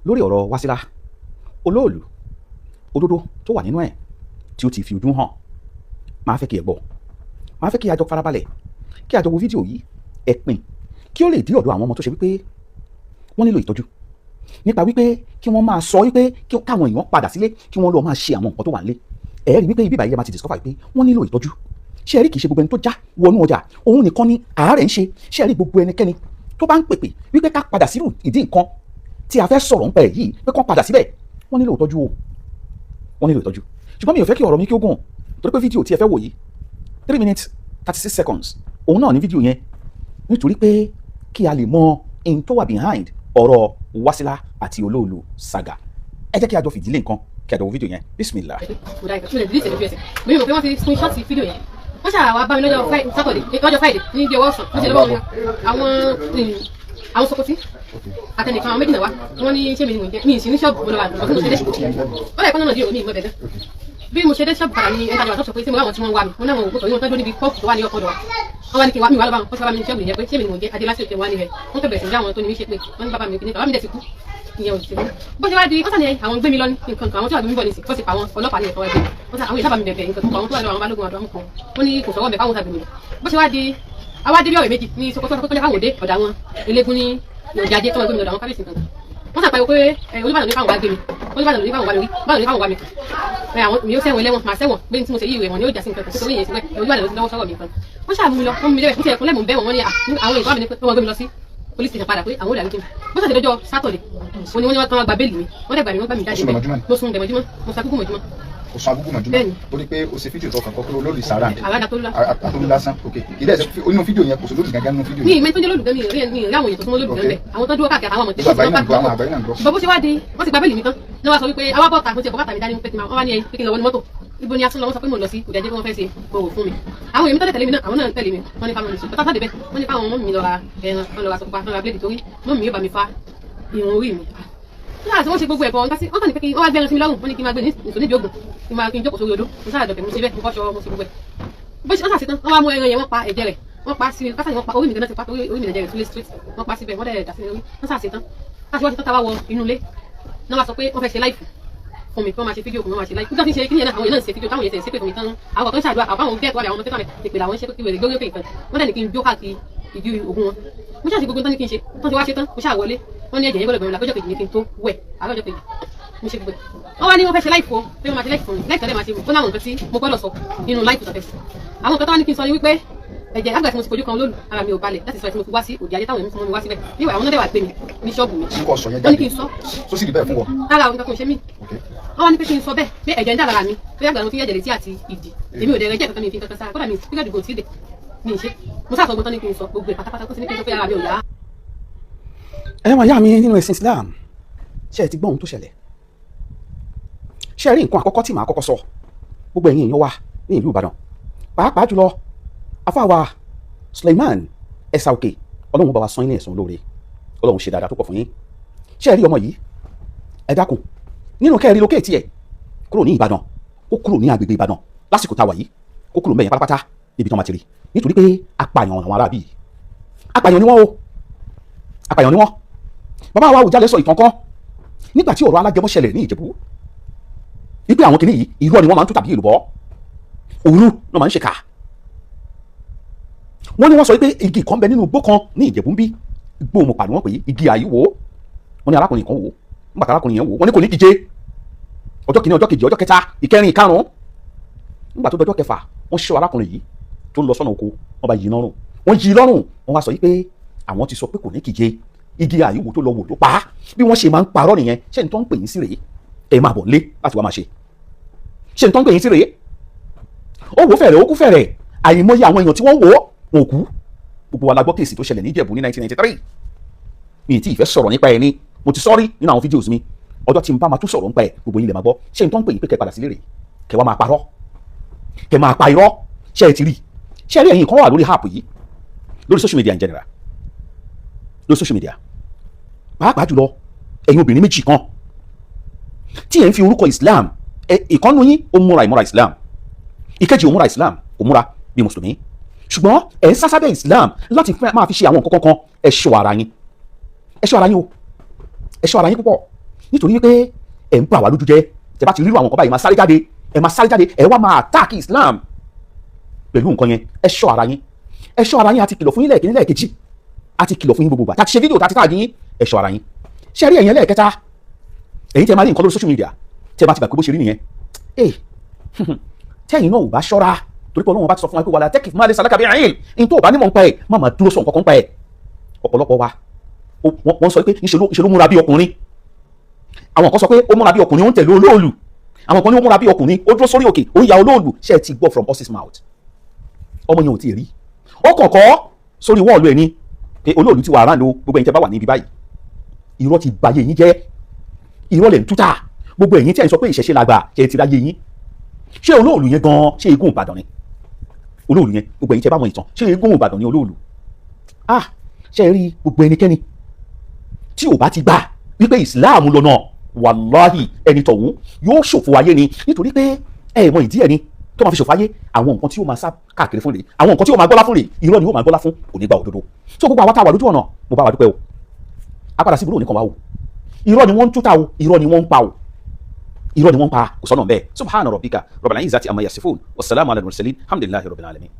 Lórí ọ̀rọ̀ Wásílà Olóòlù, òdodo tó wà nínú ẹ̀ tí ó ti fi ojú hàn, máa fẹ́ kí ẹ gbọ́, máa fẹ́ kí a jọ farabalẹ̀, kí a jọ wo fídíò yìí. Ẹ pín kí ó lè dé ọ̀dọ̀ àwọn ọmọ tó ṣe wípé wọ́n nílò ìtọ́jú, nípa wípé kí wọ́n máa sọ wípé kí káwọn èèyàn padà sílé, kí wọ́n lọ máa ṣe àwọn nǹkan tó wà nílé. Ẹ rí wípé ibi ìbàyẹ̀ máa ti discover wípé wọ́n nílò ìtọ́jú. Ṣé ẹ rí, kì í ṣe gbogbo ẹni tó já wọnú ọjà òun nìkan ni àárẹ̀ ń ṣe. Ṣé ẹ rí, gbogbo ẹnikẹ́ni tó bá ń pèpè wípé ká padà sírù ìdí nǹkan tí a fẹ́ sọ̀rọ̀ ń pẹ̀ yìí, pé kán padà síbẹ̀, wọ́n nílò ìtọ́jú o, wọ́n nílò ìtọ́jú. Ṣùgbọ́n mi ò fẹ́ kí ọ̀rọ̀ mi kí ó gùn, torí pé fídíò tí ẹ fẹ́ wò yìí, 3 minutes 36 seconds òun náà ní fídíò yẹn, nítorí pé kí a lè mọ in tó wà behind ọ̀rọ̀ Wásílà àti Olóòlù saga. Ẹ jẹ́ kí a jọ fìdílé nǹkan, kí a jọ wo fídíò yẹn. Bismillah. Mo dá ìkàtúlẹ̀ delete lójú ẹsẹ̀. Mi ò mọ̀ pé wọ́n ti screenshot fídíò yẹn. Wọ́n ṣáà wá bá mi lọ́jọ́ Saturday, lọ́jọ́ Friday ní bí ọwọ́ ọ̀sán. Wọ́n ṣe lọ́wọ́ wọn àwọn Sokoti àtẹnìkan, àwọn méjì náà wá. Wọ́n ní ṣé mi ni mò ń jẹ́ mi ì sí ní ṣọ́ọ̀bù, mo lọ wà lọ́sùn. Mo ṣe dé, ó lè pọ́n náà di òní ìmọ̀ bẹ̀rẹ̀. Bí mo ṣe dé ṣọ́ọ̀bù padà ní ẹ̀ka ìjọba sọ pé tí mo láwọn tí wọ́n wá mi, mo náà wọ́n wò pé wọ́n tọ́jú níbi pọ́ọ̀pù tó wà ní ọkọ̀ wa. Wọ́n wá ní kí n wá mi wá lọ́ba wọn, wọ́n ṣe wá mi ní ṣọ́ọ̀bù yẹn pé ṣé mi ni mò ń jẹ́ Adélásí òkè wá ní rẹ̀. Wọ́n fẹ́ bẹ̀rẹ̀ sí ní àwọn tó ní mí ṣe pé wọ́n ní bàbá mi ní bàbá mi dẹ̀ ti kú, ìyẹn ò sí fún bó ṣe wá di. Wọ́n sàn ní àwọn gbé mi lọ ní nǹkan kan, àwọn tí wàá gbé mi bọ̀ ní sí, wọ́n sì pa àwọn ọlọ́pàá ní ẹ̀kọ́ ẹgbẹ́ wọ́n sàn àwọn ìsábà mi bẹ̀bẹ̀ nǹkan kan, àwọn tó wà lọ́wọ́ àwọn balógun àdó àmúkan. Wọ́n ní kò sọ́wọ́ bẹ̀ káwọn sàgbé mi lọ. Bó ṣe wá di, àwa dé bí ọ̀rẹ́ méjì ní Sokoto, sọ pé káwọn dé ọ̀dà àwọn eléégún ní ọjà ajé tó wọ́n gbé mi lọ́dọ̀ àwọn kábíyèsí nǹkan. Wọ́n sàpàyọ pé Olúbàdàn ní káwọn wá gbé mi, Olúbàdàn ní káwọn wá mi rí, Olúbàdàn ní káwọn wá mi ẹ, àwọn mi ó sẹ́wọ̀n ẹlẹ́wọ̀n, màá sẹ́wọ̀n pé tí mo ṣe yí ìwé wọn ni ó jà sí nǹkan kan torí ìyẹn sí pé Olúbàdàn ló ti lọ́wọ́ sọ́rọ̀ mi kan. Wọ́n ṣàmú mi lọ, wọ́n mú mi débẹ̀, mo ti ẹ̀kúnlẹ̀, mò ń bẹ̀ wọ́n. Wọ́n ní àwọn ìkọ́ mi ní pé wọ́n gbé mi lọ sí police station padà, pé àwọn ò dàbí kí n bó ṣàṣẹ. Lọ́jọ́ Saturday wọ́n ní wọ́n ní wọ́n tán wá gba bail mi, wọ́n dẹ̀ gbà mí, wọ́n gbà mí jáde. Bẹ́ẹ̀ mo sùn dẹ̀mọ́júmọ́, mo sa kúkú mọ́júmọ́. O sọ agúgù mọ̀júmọ́? Bẹ́ẹ̀ni. Torí pé o ṣe fídíò tó kàn kọ́ pé olóòlì sára. Àràdà tó lọ. Àtolú lásán, ok. Ìdí ẹ̀sẹ̀ inú fídíò yẹn kò sí olóòlì gángan nínú fídíò Mi yẹn. ìmẹ́ tó jẹ́ lólùgbé, mi rí mi rí àwọn èèyàn tó súnmọ́ lólùgbé ńbẹ, àwọn tó dúró káàkiri, àwọn àmọ̀tẹ́kùn. Gbogbo àgbáyé náà gbọ́, àwọn àgbáyé náà gbọ́. Bọ́ bó ṣe wá di, wọ́n ti gba bail mi tán ní wọ́n sọ wípé àwa bọ́ta, mo ti ẹ̀kọ́ bàtà mi dání pé kí n máa wọ́n wá ní ẹyin pé kí n lọ wọnú mọ́tò. Ibo ni a tún lọ? Wọ́n sọ pé mo lọ sí òde ajé, pé wọ́n fẹ́ ṣe òwò fún mi. Àwọn èèyàn mi tó tẹ̀lé mi náà, àwọn náà ń tẹ̀lé mi. Wọ́n ní káwọn lè sùn bàtà sáde bẹ́ẹ̀. Wọ́n ní káwọn ọmọ mi lọ ra ẹran, wọ́n lọ ra sọpá, wọ́n ra bíléèdì, torí mọ́ mi yóò bá mi fa irun orí mi. Nígbà tí wọ́n ṣe gbogbo ẹ̀kọ́ nǹkan sí, wọ́n kàn ní pé kí wọ́n wá gbẹ́ran sí mi lọ́rùn. Wọ́n ní kí n máa gbé ní ìsò nídìí ògùn, kí n máa kí n jókòó sórí odó. Mo sáà dọ̀bẹ̀, mo ṣe bẹ́ẹ̀, mo fọ́ṣọ, mo ṣe gbogbo ẹ̀. Bó ṣe wọ́n ṣàṣetán, wọ́n wá mú ẹran yẹn, wọ́n pa ẹ̀jẹ̀ rẹ̀, wọ́n pa sí kásá, wọ́n pa orí mi gan-an ti pa orí mi, ẹ̀jẹ̀ rẹ̀ sílé straight, wọ́n pa síbẹ̀, wọ́n dẹ̀ dà sí orí. Wọ́n ṣàṣetán láti wọ́n ṣe tán, tá a wá wọ inú ilé náà, wá sọ pé wọ́n fẹ́ ṣe live fún mi, kí wọ́n máa ṣe fídíò fún mi, wọ́n máa ṣe live nígbà tí ń ṣe kí ni yẹn náà. Àwọn èèyàn náà ń ṣe fídíò, táwọn èèyàn ṣe pé fún mi tán, àwọn kan ń ṣàdúrà, àwọn gẹ́ẹ̀tì wà, àwọn ọmọ tẹ́tà ìpè làwọn ṣe pé kí wèrè gbórí òkè ìkan. Wọ́n dẹ̀ ní kí n jó káàkiri ìdí ògùn wọn. Mo ṣáà ṣe gbogbo tán ní kí n ṣe tán, ti wá ṣe tán, mo ṣáà wọlé. Wọ́n ní ẹ̀jẹ̀ yẹn gbọ́dọ̀ gbẹ̀rún lápẹ́jọ́ kejì ní kí n tó wẹ̀. Àárọ̀ ọjọ́ kejì mo ṣe gbogbo ẹ̀. Wọ́n wá ní wọ́n fẹ́ ṣe live o, pé wọ́n máa ṣe live fún mi. Live tẹ́lẹ̀ máa ṣe, ó láwọn nǹkan tí mo gbọ́dọ̀ sọ nínú live tó fẹ́ sí. Àwọn nǹkan tó wá ní kí n sọ ni wípé ẹ̀jẹ̀ lágbà tí mo ti fojú kan olóòlù, ara mi ò balẹ̀ láti sọ ẹ̀ tí mo fi wá sí òde ayé táwọn èmi fún mi wá síbẹ̀. Níwà àwọn náà dẹ̀ wá gbé mi ní ṣọ́ọ̀bù mi. N kò sọ yẹn Wọ́n ní jáde. kí n sọ. Tó sì rí bẹ́ẹ̀ fún wọn? Rárá o, nǹkan kan ò ṣe mí. Wọ́n wá ní pé kí n sọ bẹ́ẹ̀ pé ẹ̀jẹ̀ ń dà lára mi, pé àgbà mo ti yẹ̀jẹ̀ létí àti ìdí. Èmi ò dẹ̀ rẹ̀ jẹ́ kankan, mi fi kankan sára, kódà mi píríọ̀dù kò tí ì dé, mi ì ṣe. Mo sáà sọ gbọ́n tán ní kí n sọ gbogbo ẹ̀ pátápátá, tó ti ní kí n sọ pé ara mi ò yá. Ẹ máa yá mi nínú ẹ̀sìn Islam, ṣé ẹ ti gbọ́ ohun tó ṣẹlẹ̀? Ṣé ẹ rí nǹkan àkọ́kọ́ tí màá kọ́kọ́ sọ, gbogbo ẹ̀yin èèyàn wa ní ìlú Ìbàdàn, pàápàá jùlọ afáwa Suleiman Ẹ̀sà Òkè, Ọlọ́run bá wa san yín ní ẹ̀san olóore, Ọlọ́run ṣe dáadáa tó pọ̀ fún yín. Ṣé ẹ rí ọmọ yìí? Ẹ dákun, nínú kẹ́ ẹ relocate ẹ̀ kúrò ní Ìbàdàn, ó kúrò ní agbègbè Ìbàdàn lásìkò tá a wà yìí, ó kúrò mẹ́yìn pátápátá níbi tí wọ́n máa ti rí, nítorí pé apààyàn àwọn aráabí, apààyàn ni wọ́n o, apààyàn ni wọ́n. Bàbá wa Àwùjalẹ̀ sọ ìtàn kan nígbà tí ọ̀rọ̀ alágẹmọ ṣẹlẹ̀ ní Ìjẹ̀bú, wípé àwọn kìnìún yìí, irọ́ ni wọ́n máa ń tú tàbí èlùbọ́, òru náà máa ń ṣe kà. Wọ́n ní wọ́n sọ wípé igi kan bẹ nínú igbó kan ní Ìjẹ̀bú ń bí, igbó mọ̀pá ni wọ́n pè é, igi àyíwò. Wọ́n ní arákùnrin kan wò ó. Nígbà tí arákùnrin yẹn wò ó, wọ́n ní kò ní kíje ọjọ́ kìíní, ọjọ́ kejì, ọjọ́ kẹta, ìkẹrin, ìkarùn-ún. Nígbà tó dọjọ́ kẹfà, wọ́n ṣọ́ arákùnrin yìí tó ń lọ sọ́nà oko, wọ́n bá yí lọ́rùn, wọ́n yí lọ́rùn. Wọ́n wá sọ yìí pé àwọn ti sọ pé kò ní kíje, igi àyíwò tó lọ wò ló pa á. Bí wọ́n ṣe máa ń parọ́ nìyẹn. Ṣé n tó ń pè yín sí rèé? Ẹ máa bọ̀ lé láti wá máa ṣe. Ṣé n tó ń pè yín sí rèé? Ó wò fẹ̀rẹ̀, ó kú fẹ̀rẹ̀. Àìmọye àwọn èèyàn tí wọ́n wò ó, wọn ò kú. Gbogbo wa la gbọ́ case tó ṣẹlẹ̀ ní Ìjẹ̀bú ní 1993. Mi ì tí ì fẹ́ sọ̀rọ̀ nípa ẹ̀ ni mo ti sọ́rí nínú àwọn fídíò mi. Ọjọ́ tí n bá máa tún sọ̀rọ̀ nípa ẹ̀, gbogbo yín lè máa gbọ́. Ṣé n tó ń pè yín pé kẹ́ padà sílé rèé? Kẹ́ wá máa parọ́, kẹ́ máa pa irọ́. Ṣé ẹ ti rí? Ṣé ẹ rí, ẹ̀yin kan wà lórí app yìí, lórí social media in general, lórí social media pàápàá jùlọ, ẹ̀yin obìnrin méjì kan tí ẹ̀ ń fi orúkọ Islam ẹ, ìkànnù yín ó múra ìmúra Islam, ìkejì ò múra Islam, kò múra bí mùsùlùmí, ṣùgbọ́n ẹ̀ ń sásábẹ́ Islam láti fẹ́ máa fi ṣe àwọn nǹkan kankan. Ẹ ṣọ́ ara yín, ẹ ṣọ́ ara yín o, ẹ ṣọ́ ara yín púpọ̀. Nítorí wípé ẹ̀ ń bà wá lójú jẹ́. Tẹ́ bá ti rírò àwọn nǹkan báyìí, máa sáré jáde, ẹ máa sáré jáde, ẹ wá máa attack Islam pẹ̀lú nǹkan yẹn. Ẹ ṣọ́ ara yín, ẹ ṣọ́ ara yín. Àti kìlọ̀ fún yín lẹ́ẹ̀kínní, lẹ́ẹ̀kejì, àti kìlọ̀ fún yín gbogbo gbà tá ti ṣe fídíò, tá ti tag yín. Ẹ ṣọ́ ara yín. Ṣé rí ẹ̀yin ẹlẹ́ẹ̀kẹta, ẹ̀yin tẹ́ máa rí nǹkan lórí social media, tẹ́ bá ti gbà pé bó ṣe rí nìyẹn, ẹ̀ tẹ́yìn náà ò bá ṣọ́ra, torí pé Ọlọ́run bá ti sọ fún wa pé ولا تقف ما ليس لك به علم. Ní tó o bá nímọ̀ nípa ẹ̀, má máa dúró sọ nǹkan kan pa ẹ̀. Ọ̀pọ̀lọpọ̀ wa, wọ́n sọ pé ńṣe ló múra bí ọkùnrin. Àwọn kan sọ pé ó múra bí ọkùnrin, ó ń tẹ̀lé olóòlù. Àwọn kan ní ó múra bí ọkùnrin, ó dúró sórí òkè, ó ń ya olóòlù. Ṣé ẹ ti gbọ́ from horse's mouth? Ọmọ yẹn ò tí ì rí, ó kàn kọ́ sórí wall ẹ̀ ní pé olóòlù ti wà around o. Gbogbo ẹ̀yin tẹ́ bá wà níbi báyìí, irọ́ ti bayé yín jẹ́, irọ́ lẹ̀ ń túta. Gbogbo ẹ̀yin tí ẹ̀ ń sọ pé ìṣẹ̀ṣe làgbà, ṣe ti ráyé yín? Ṣé olóòlù yẹn gan, ṣé eégún Ìbàdàn ni olóòlù yẹn? Gbogbo ẹ̀yin tẹ́ bá wọn ìtàn, ṣé eégún Ìbàdàn ni olóòlù? Ah, ṣe rí gbogbo ẹnikẹ́ni tí ò bá ti gbà wípé Islam lọ́nà, wàláhì, ẹni tọ̀hún yóò ṣòfò ayé ni. Nítorí pé ẹ mọ ìdí ẹ ni tó máa fi ṣòfò ayé. Àwọn nǹkan tí ó máa sá káàkiri fún rèé, àwọn nǹkan tí ó máa gbọ́lá fún rèé, irọ́ ni ó máa gbọ́lá fún, kò ní gba òdodo. Tó gbogbo àwọn táwa lójú ọ̀nà, mo bá wa dúpẹ́ o. Apádà sí ibùdó nìkan wá o. Irọ́ ni wọ́n ń túta o, irọ́ ni wọ́n ń pa o, irọ́ ni wọ́n ń pa, kò sọ́nà bẹ́ẹ̀. سبحان ربك رب العزة عما يصفون والسلام على المرسلين الحمد لله رب العالمين.